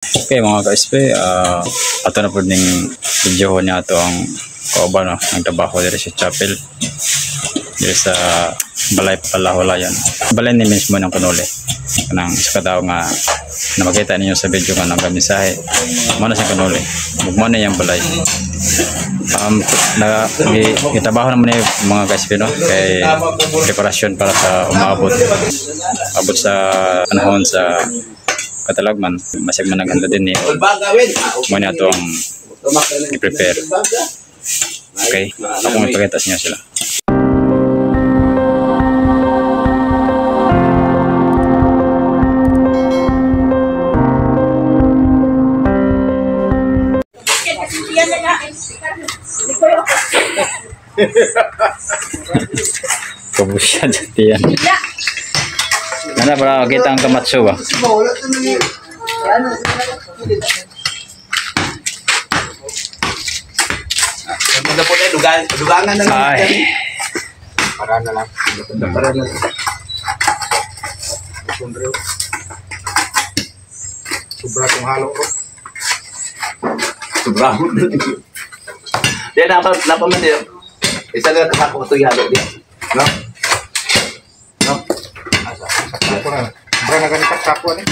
Okay mga ka-SP, ato na po ning video niya ato ang kauban, no, ang trabaho diri sa chapel diri sa balay Palahulayan. Balay ni mismo ng Kanuli. Kanang isa ka tawo nga na makita ninyo sa video nga nagamisahe. Mo na sa Kanuli. Ug mo na iyang balay. Na gitrabaho naman ni mga ka-SP, no, kay preparasyon para sa umaabot abot sa panahon sa katalagman, masig man naghanda din ni mo niya ito ang i-prepare. Okay, akong ipakita sa inyo sila. Kabusyan sa tiyan. Ano para kita ang kamatso ba? Dugangan na lang. Ay. Para na lang. Para na lang. Sobra kong halo ko. Sobra. Diyan napaman niyo. Isa na kasako ko ito halo diyan. No? No? Asa? Sako na. Sobra na ganito sako ni.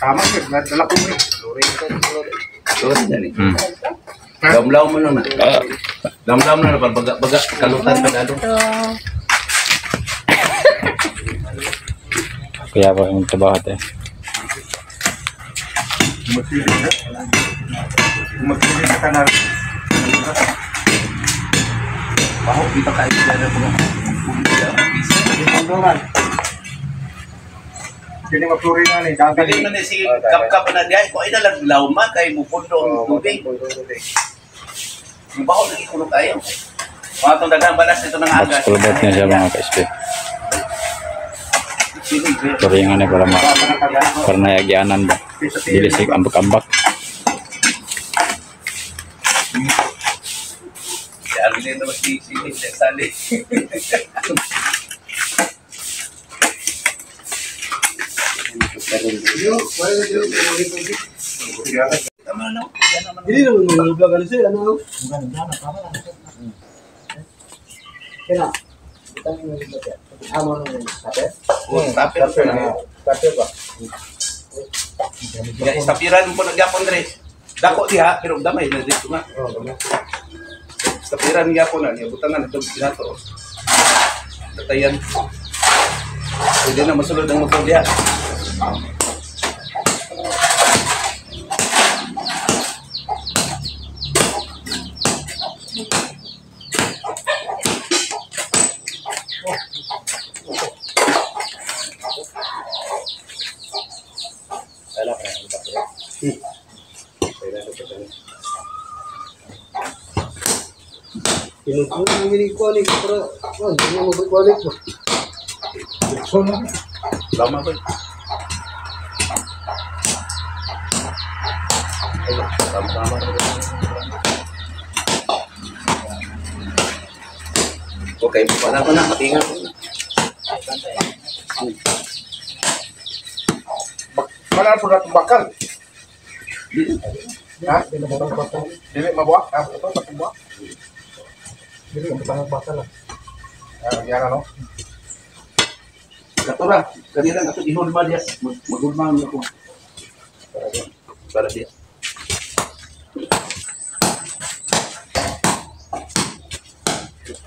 Tama sir, nadala ko ni. Lori na ni. Lamlaw mo na. Lamlaw mo na baga baga kalutan pa dalo. Kaya pa yung trabaho te. Magpili ka na. Baho kita kayo dyan na mga Kini mapuri na ni dami. Dili man ni si kapkap na diay ko ay nalang lawma kay mupundo ang tubig. Baho lagi kuno kayo. Mga tong daghang balas nito ng agas. Kulbot niya siya mga ka-SP. Turingan ni para ma para nayagianan ba. Dili sig ambak-ambak. Si Arlene naman si Sally. Hindi naman mga vlog ano sila ano. Kaya amo nang tapir. Oh, tapir. Tapir ba? Ya, istapiran po nagyapon dre. Dako diha pero gamay na dito nga. Istapiran gyapon na niya butangan itong binato. Tatayan. Pwede na masulod ang motor diha. Tinuturo namin ni Kualik pero hindi na mag-Kualik mo. Lama ba? Tama-tama. Okay, wala ko na. Patinga ko na. Wala po na itong bakal. Ha? Dili mabuak? Ito, mabuak? Dili, ang bakal lang. Yan ano? Katura, kanina ako ihulma diya. Maghulma ako. Para diya.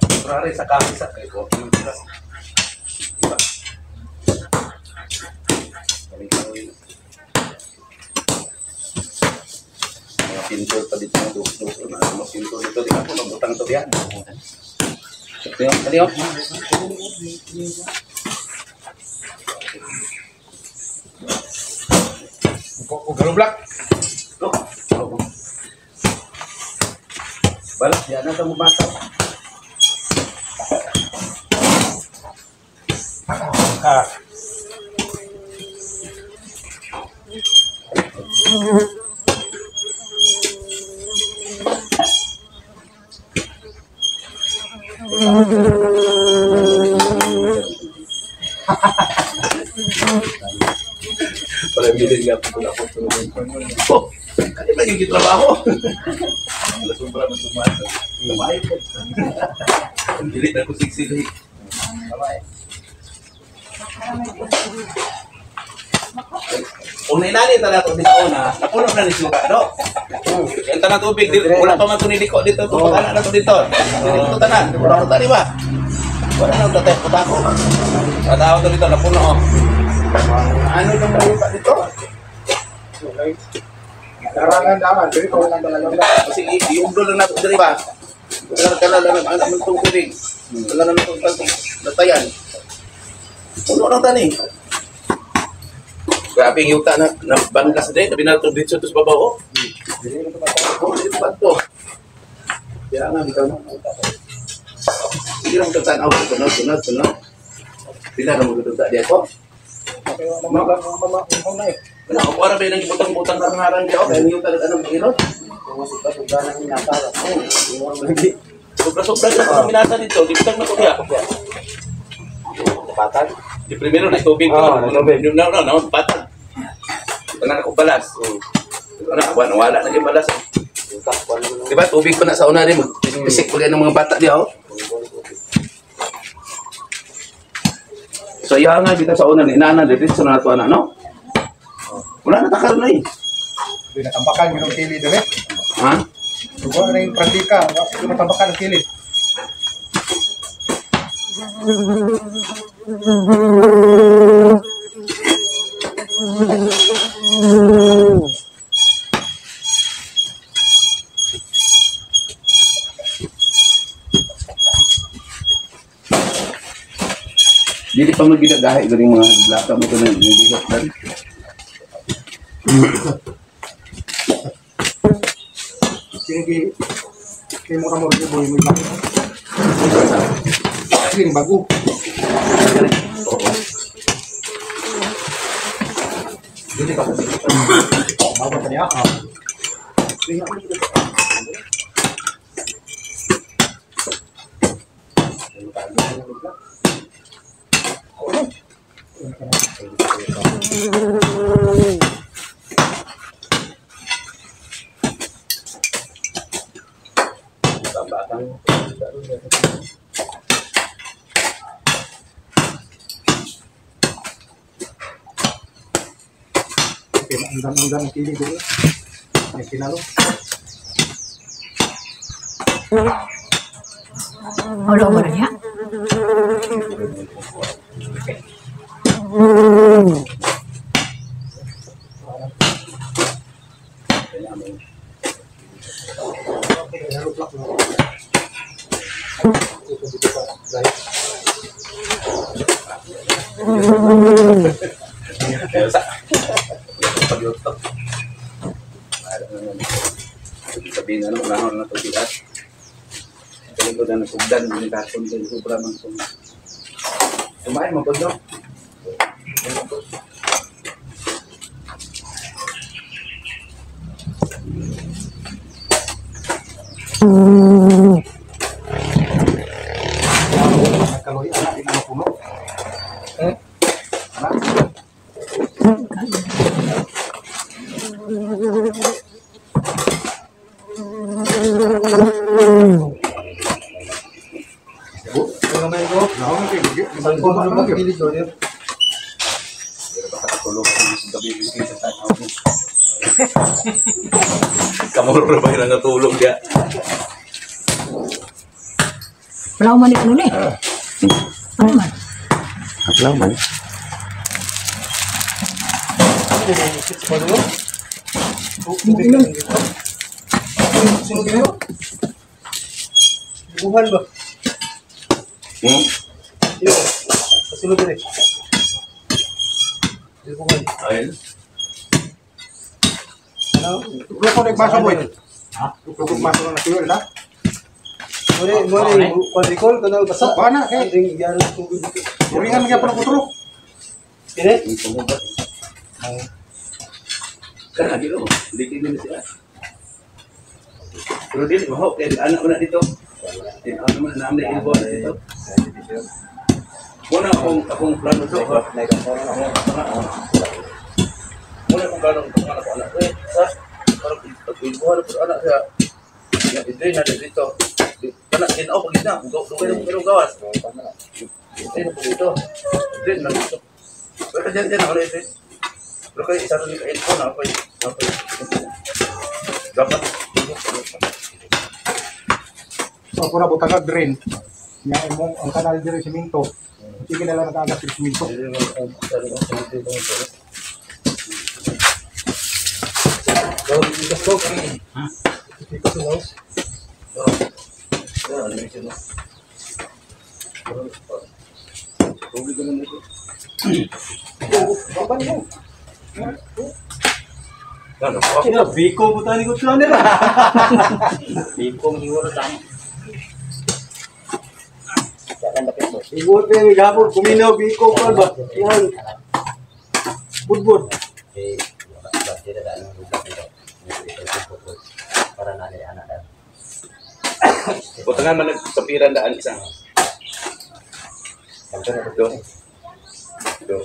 Katura rin sa kamisa kayo ko. Mga pinto pa dito. Mga pinto dito. Di ako nabutang to diyan. Taliyo, taliyo. Galublak. Balak, diyan na ito mabasa. Wala bilin nga po ako tulog. Oh, kani ba yung trabaho? Wala sobra man tumato. Babae ko. Dili na ko siksi dili. Babae. Kung nainani ta nato di sa una, napuno na ni suka, no? Yan tanan tubig, wala pa man to niliko dito, to pagkana na to dito. Dili to tanan, wala ta di ba? Wala na tatay putako. Tataw to dito napuno oh. Ano nang lupa dito? Darangan-daran, dili ko lang talaga. Kasi iugdo lang nato diri ba? Wala kala lang ang anak ng tubig. Wala na itong latayan. Puno lang tani. Grabe yung yuta na banggas din. Sabi na ito dito sa babaw. Oh, dito pa ito. Kaya nga, bitaw na. Hindi lang tatan. Oh, sunod, sunod, sunod. Pila na magdudugta diya ko. Wala, para ba yung butang-butang karangaran diya? Kaya yung yuta na anong ilot? Sobra-sobra na minasa. Sobra-sobra na minasa dito. Di butang na ko diya. Patag. Di primero na tubig. Oo, tubig. No, no, no, patag. Tanan ako balas. Ano, wala na yung balas. Diba, tubig pa na sa una rin. Pisik pa ng mga bata diya, oh. So, iya nga, dito sa una, inana, dito sa na na, no? Wala na takar na eh. Di natambakan yung kili dili. Ha? Wala na yung pratika, wala natambakan ang kili. Dili pa magidagahi ganing mga blaka mo to na nilihok dan. Sige, kay mo kamo rin boy mo. Sige, bago. Oo. Dili pa kasi. Bago pa niya. Undang-undang ang kili doon. May kinalo. Wala ba na niya? Pag-youtop. Sabihin na wala na tubigat. Galing ko na nasugdan, hindi kason din sobra man itong tumain mo po. Kaloy anak di na puno. Anak. Kamuro ba yung natulog niya? Wala man ano ni. Ano man? Wala man. Buhan ba? Hmm? Iyo. Kasulod dire. Buhan. Ayun. Ano? Lukon nagbaso mo eh. Ha? Lukon baso na tuyo na. More more kwadrikol kana basa. Wala kay. Ding yaro tubig dito. Uringan gyapon ang kutro. Kini? Kana dilo. Dili din siya. Pero dili maho kay anak una dito. Di ano man na amne ilbo dito. Una akong plano to. Parang anak anak eh sa parang pag-ibuhan po anak siya. Ya i-drain na dito. Kana tinaw pag gina, dugay pero gawas. I-drain na po dito. I-drain na dito. Pero dyan dyan ako na i-drain. Pero kay isa rin ka na ako. Dapat So kung nabutang ang drain, nya imong ang kanal diri siminto. Sige na lang nakaangat sa siminto. Kina biko butani ko tuan nila. Bikong hiwaro tani. Ibuot pa yung gabon, kuminaw, biko, kuan ba? Yan. Budbud. Butangan man nagsapiran daan isa. Do. Do.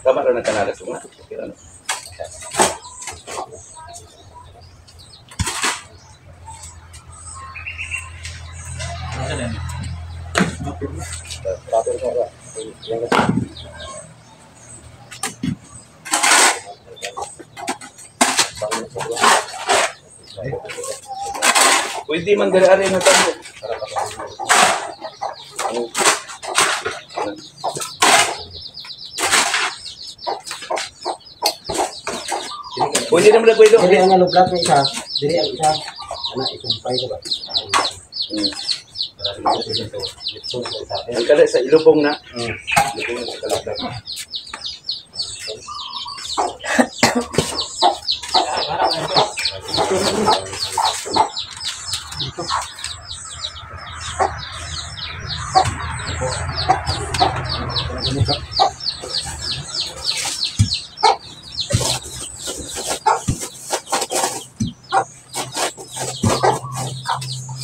Tama ra na kanalas mo. Sapiran. Pwede man diri ari na tamo. Pwede naman na pwede. Diri ang alublak ng isa, diri ang isa. Ana isumpay ko ba? Ang kala sa ilubong na. Ilubong na sa kalabrak.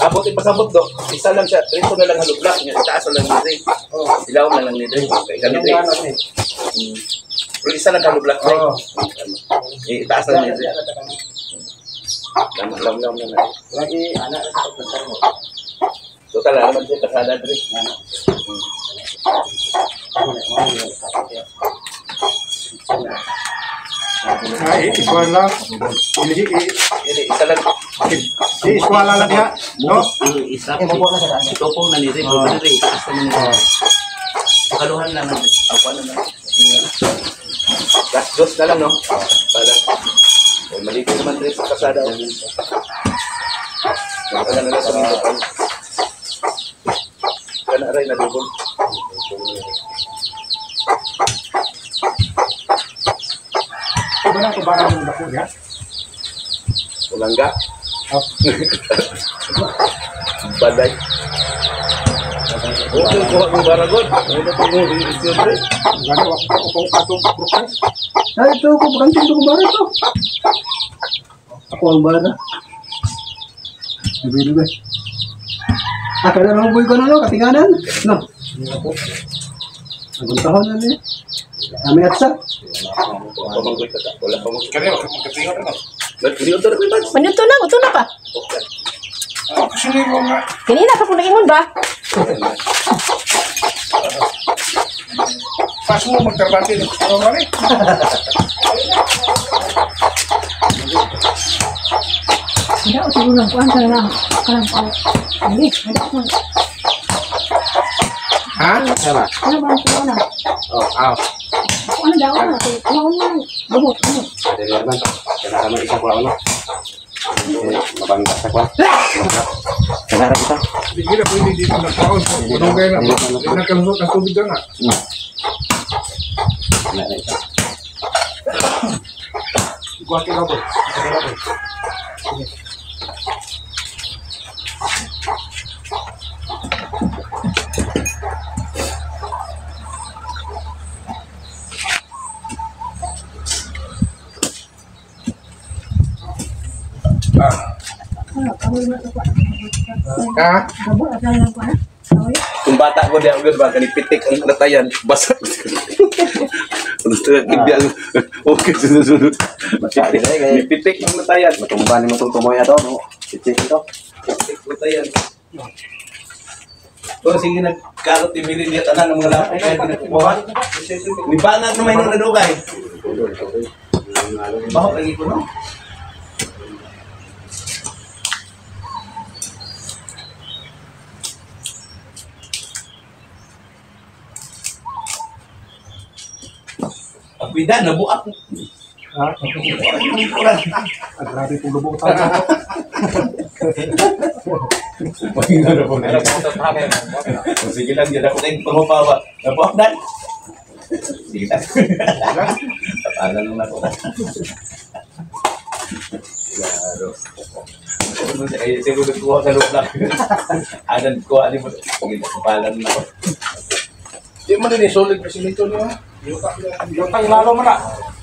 Abot ipasabot do. Isa lang siya. Rito na lang ang lublak niya. Itaas na lang ni Dre. Ilaw na lang ni Dre. Okay, kami Dre. Pero isa lang ang lublak Dre. Itaas na lang ni Dre. Tama lang lang na. Lagi ana sa pagpantar mo. Total naman siya kasada Dre. Ay, iswala lang. Isa lang. Iswala lang diha, no? Isa. Itupong na ni Dre. Dre, itaas na ni Dre. Pakaluhan lang na Dre. Ako na lang. Last dos na lang, no? Para. Maligo naman Dre sa kasada. Wala na lang sa mga. Kana aray na dugong. Iba na ito bara ng dako niya. Ulangga. Baday. Okay, kuha ng baragon. Wala pa mo isyo Dre. Gani wa ko ato proses. Ay, ito ko, bakanting ko bara ito. Ako ang bara. Dugay-dugay. Ah, kailan ang buhay ko na, no? Katinganan? No? Ang tahon na niya. Kami at sa. Pamanggoy ka. Wala pa mo. Kani wa ko na. Nagkuriyo to na ko. Manuto na, uto na pa. Sino mo nga? Kanina pa kung naingon ba? Pas mo magtrabante ni gusto mo ni. Hindi ako siguro lang kuan sa lang. Kalang pa. Hindi, hindi ako. Ha? Sama. Ano ba ang na? Oh, aw. Ano daw na? Ano ano? Bubot, ano? Diri man. Kana man isa ko ano. Mabangga sa kwa. Kana ra kita. Hindi na pwede dito na taon. Dugay na. Hindi na kalusot ang tubig na. Ana na isa. Guwaki na po. Ha? Kung bata ko diya, ba, kani pitik ang natayan, basa. Okay, sunod-sunod. Basta dire kay Pitik ng matayan. matumba ni mo tong tumoy ato no. Pitik ito. Pitik matayan. Oh, sige nagkarot imili niya tanan ng mga lapay kaya pinakuha. Ni banat na may nung nadugay. Baho lagi ko no. Pagpida, nabuak. Ha? Grabe kung lubog tayo. Sige lang, yan ako tayong pangupawa. Nabuak na. Sige lang. Tapalan lang ako. Claro. Ay, siguro nagkuha sa loob lang. Adan ko, ano mo. Sige, tapalan lang ako. Di man din solid pa simento niya. Yutang lalo man na.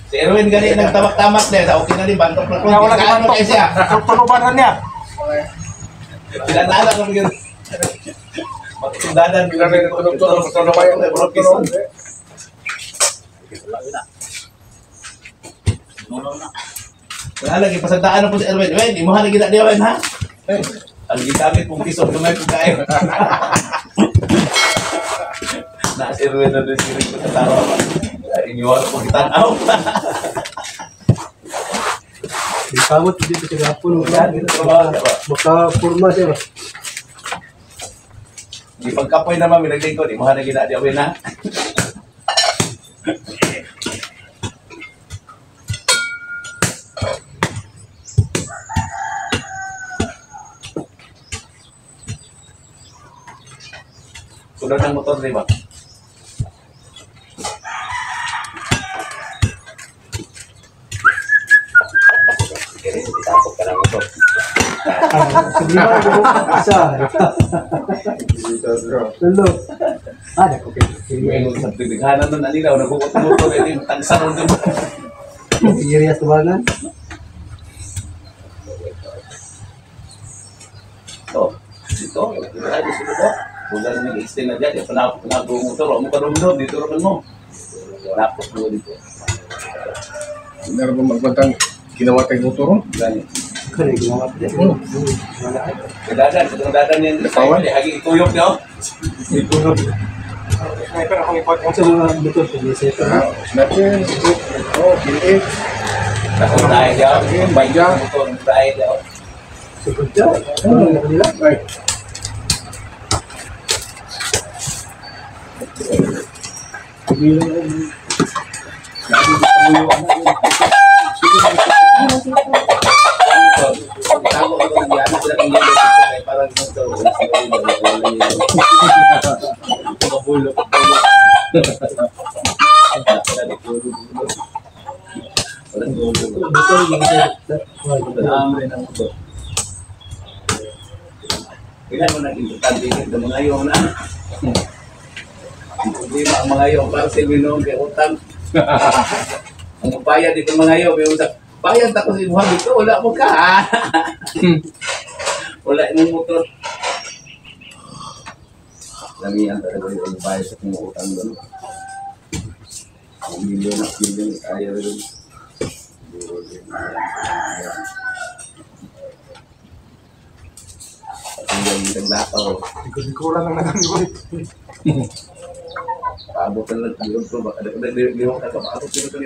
Si Erwin gani nagtamak-tamak na. Okay na din, bantok na. Kaya wala Kaan bantok. kay siya. Tuluban na niya. Pinatala ko bigyan. Magsundadan. Wala lagi, pasagdaan na po si Erwin. Erwin, imuha lagi na di Erwin, ha? Ang gigamit mong piso, gamay po kayo. Na si Erwin na doon si Rico sa tawa. Iniwan ko kitanaw. Kamot dito sa gapon. Baka forma siya ba? Di pagkapoy naman, minaglingkod. Imuha lagi na di Erwin, ha? Sunod ng motor, di ba? Itapok ka ng motor. Lima isa. Tulo. Ah, dako kay. Sa bibighanan nun, anila, nagkukot ng motor, eh, tagsan nun doon. Iriya tubangan. Oh, dito, ay, dito ko. Wala na nag-extend na dyan, panapok na ako motor, huwag mo karumdum, dito rin mo. Napok mo dito. Meron ba magbantang ginawa tayong motor? Gani. Kani ginawa pa din. Wala. Kadadan, kadadan yan. Napawan? Hagi ituyok niyo. Siguro. Sniper akong ipot. Sa mga motor pag Ah, sniper. Oh, PA. Ako tayo diyo. Bike motor, tayo diyo. Sugod ka. Ano nila? Ay. Kailan mo naging importante ng mga ayaw na? Ang problema ang mga ayaw para sa Wilong kay utang. Ang bayad dito mga ayaw, may usap. Bayad ako sa imuha dito, wala mo ka. Wala imong motor. Lamian talaga yung bayad sa kung utang doon. Ang milyon at milyon, ayaw rin. Ang galing naglakaw. Lingkod-lingkuran lang natin. Paabot na lang ang ko. Baka lihok na ito. Paabot na ito.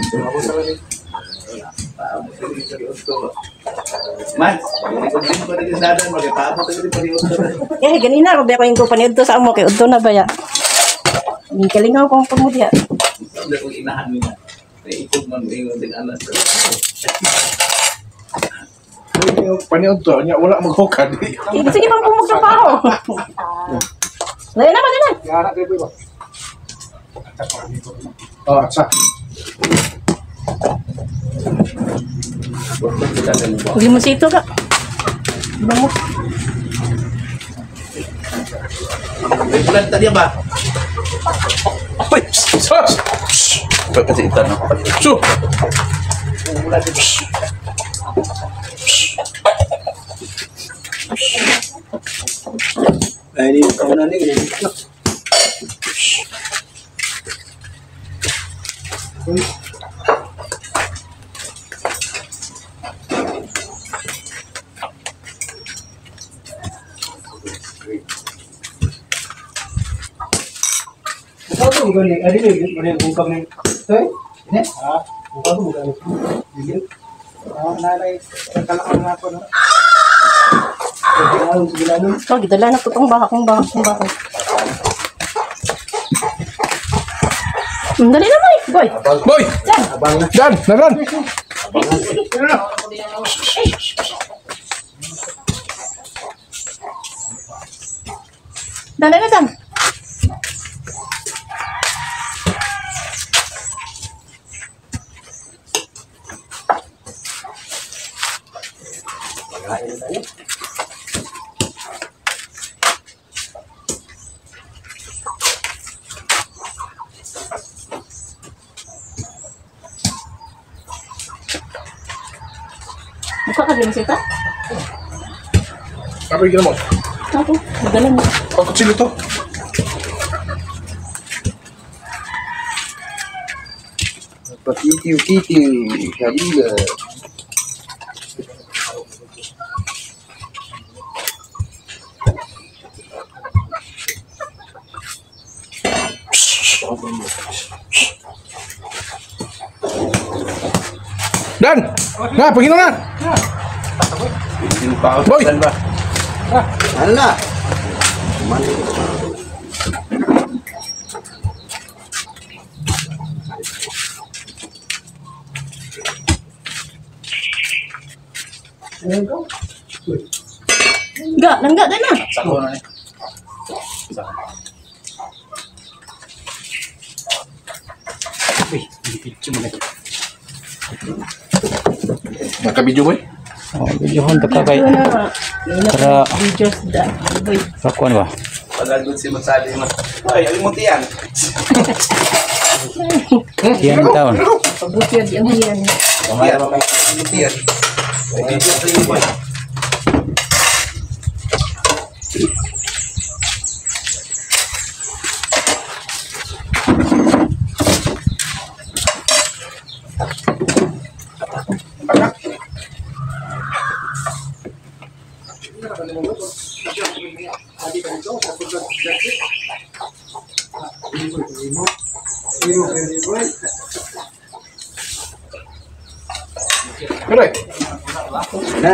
Paabot na ito. Man, lingkod ko na yung dadan. Paabot na ito. Eh, ganina, Robe, ako yung paniud to sa amo. Kay Udto na ba ya? Ang kalingaw kong pamudya. Hindi ko inahan nila. Ikot man, ingon din anas. Paniod to, niya wala maghukad. Sige pang pumagtrabaho. Dali na ba, dali na. Yara kayo ba? Oh, atsa. Limonsito ka. Bango. May bulan tadi ba? Ay, sus! Kasi ito, no? Su! Ay, Oh, gidala na ko tong baka kong baka kong baka. Dali na, boy. Boy. Boy. Dan, dan. Dali na, Dan. Buka ka din sita? Sabi mo. Ako, madala mo. Ang kutsilyo to. Pakitiw-kitiw, kabila. Dan! Na, pagino na! Boy! Ano na? Ga, langga din na. Sako na ni. Uy, hindi mo na. Nakabidyo boy? Oh, video hon ka kay. Para videos da. Boy. Pakuan ba? Pagagod si Magsali mo. Ay, ay mo tiyan. Tiyan taon. Pabuti ang hiyan. Tiyan, tiyan. Video sa iyo, boy. Pero eh. Na.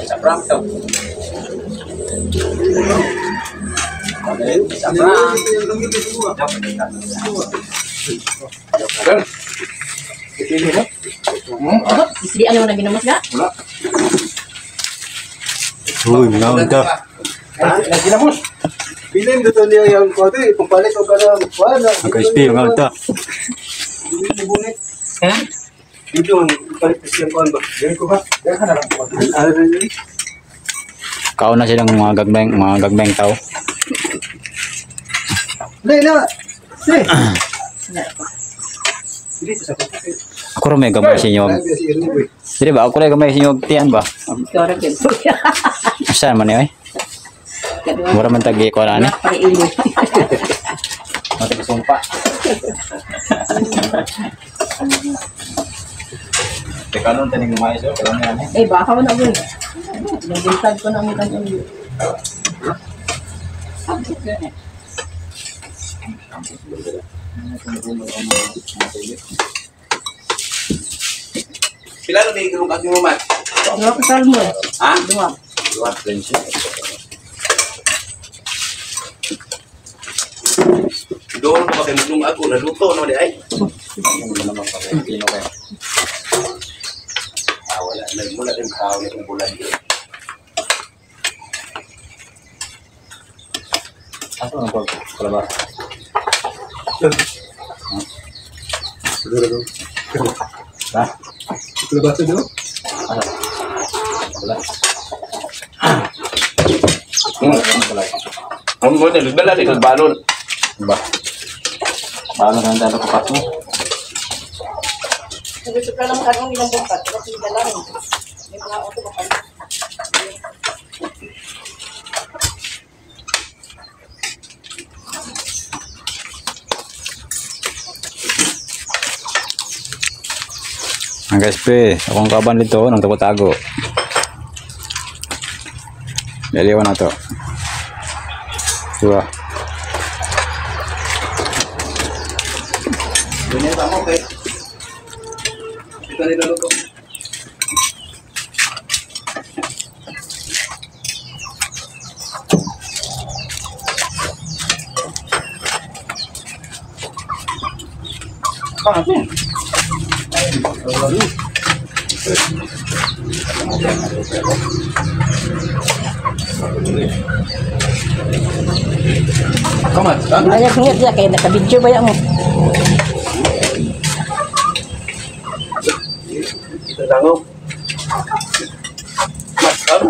Sa prank to. Sa prank. Dan. Isdi ano na ginamas ga? Uy, mga ka. Ginamos. Bilin dito niya yung kote, ipapalit o ka na wala. Ako SP, mga ka. Ha? Dito ang ipalit ko siyang kuwan ba? Dili ko ba? Dili ka na lang ko. Kaon na silang mga gagmayng tao. Dili na. Dili. Ako ra may gamay sa inyo. Dili ba ako ra gamay sa inyo tiyan ba? Ikaw ra gyud. Saan man ni oy? Mura man tagi ko ani. Pare-ilo. Mata sumpa. Teka nun, taning mais oh, karon ni ani. Eh, baka mo na boy. Naguntag ko na ang kanyang. Pila na may girong mo man? Dua ka salmon. Ha? Dua. Dua. Doon ko ba kayo ako naluto no di ay? Pino kayo. Ah, wala nagmula din tao ni bulan. Aso ang pag kalabar. Ha? Kalabasa daw? Ano? Wala. Wala. Ang mo na dala ni balon. Ba. Balon ang dalo ko mo. Gusto ka lang kanong ilang bukat. Kasi dala rin. May mga auto ba kayo? Ang guys, pre, akong kaban dito nang tago-tago. Laliwan na to. Diba? Dunya ta mo kay. Ito ni lolo ko. Ayag niya siya kaya nakabidyo ba yan mo? Ito langaw. Mas ano?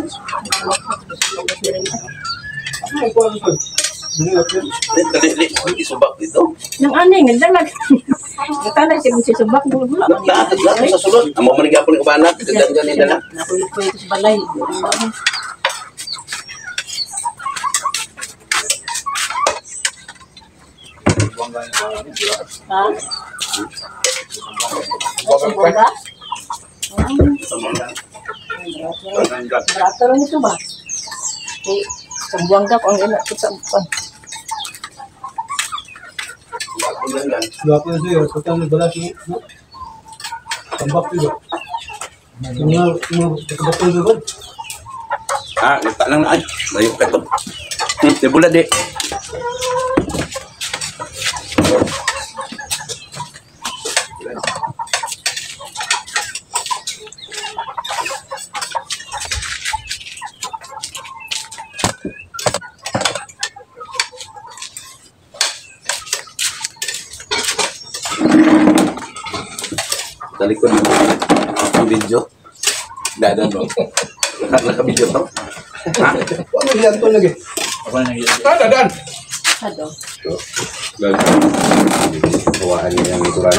Dali, dali, isubak dito. Nang ani, nagdalag. Nagtanay siya kung sisubak. Wala man Lahat, lahat sa sulod. Amo man gyapon ni ubanak, ganyan ni dala. Nakulit ko ito sa balay. Ha? Buwangga? Barato rin ito ba? Eh, sa buwangga ko ang ina ko sa upan. Gwapo na siya. Sa tang bala siya. Tambak siya. Mga mga siya. Ah, letak lang na ay. Layo ka to. Di bulan di. Talikod ang video. Dadan mo. Naka-video to. Ha? Ano yan to lagi? Ah, dadan. Ano? Kuhaan niya ang likuran.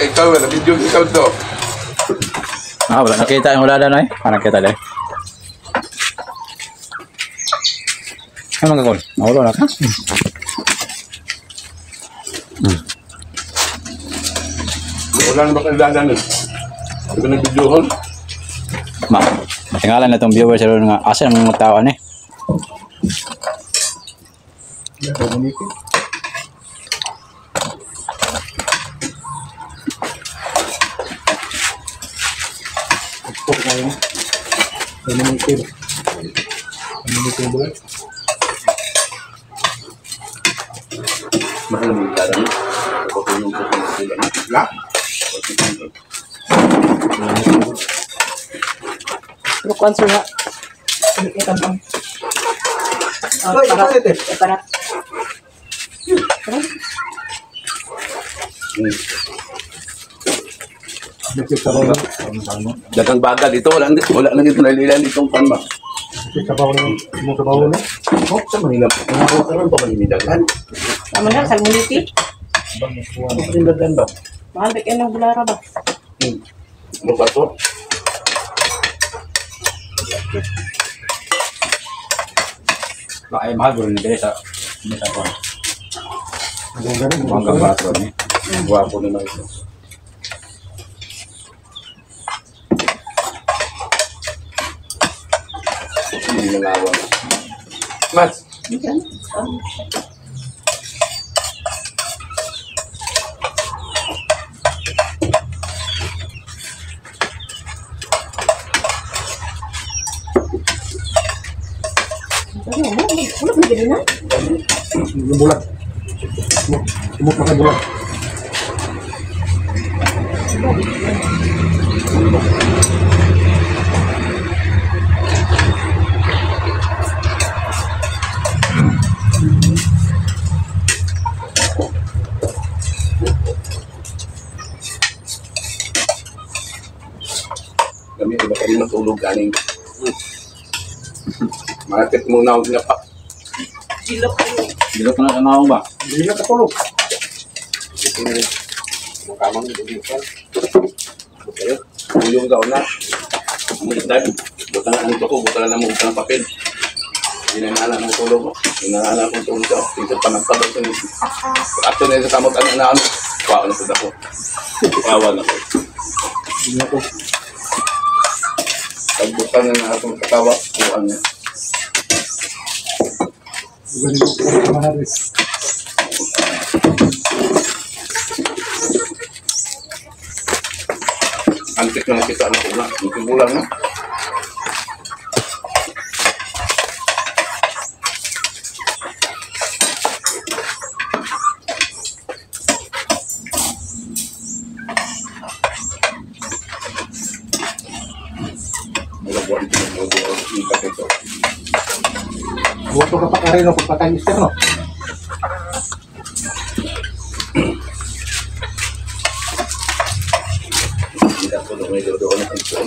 Ikaw, wala video ikaw to. Ah, wala nakita yung wala na eh. Ah, nakita dahil. Ano mga kol? Nawala na ka? Wala na ba kayo dadan eh? Hindi ko nag-videohon. Ma, matingalan na itong viewer sa nga asa ng mga tao ani. Mahal mo yung dadan. Tutulong ko kung sila. La? Pero kung answer nga. Ay, Para. ito. Para. Dagang baga dito, wala wala nang dito nalilan itong pan ba. Sabaw na. Mo sabaw na. Oh, sa Manila. Mga karon pa man dagan. Tama na, salmoniti. Ano dagan ba? Mahal ba kayo ng bulara ba? Mo ba to? Ay, mahal bro ni diri sa ni sa kon. Buwangga barato ni. Guwapo naman ito. Hindi nangawang. Mas. Ano mo? Wala ba ganun na? Yung bulat. Sumot na bulat. Tulog galing. Malapit mo na og napak. Dilo ko na tanaw ba? Hindi na katulog. Kamang dito. Kayo. Uyong ka na. Ang time. Buta na ang ko, buta na mo ng papel. Hindi na naanak mo tulog. Hindi na naanak mo tulog ka. Dito pa nagpabag sa nito. Ato na sa kamot ano na ano. Kawawa na po ako. Kawawa na ko. Hindi ako. Pagbuta na na akong katawa. Kuhaan niya. Galing ko sa mga Antik na nakita na ko na. Ang bulan na. Mga buwan ko, mga buwan ko, ito. Buto ka pa ka rin no, pagpatay mister no. Hindi ako nung may doon na ito.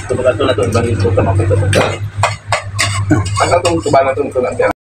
Ito na ito, ibang ito, tama ko ito. Ang atong tuba na itong ito natin.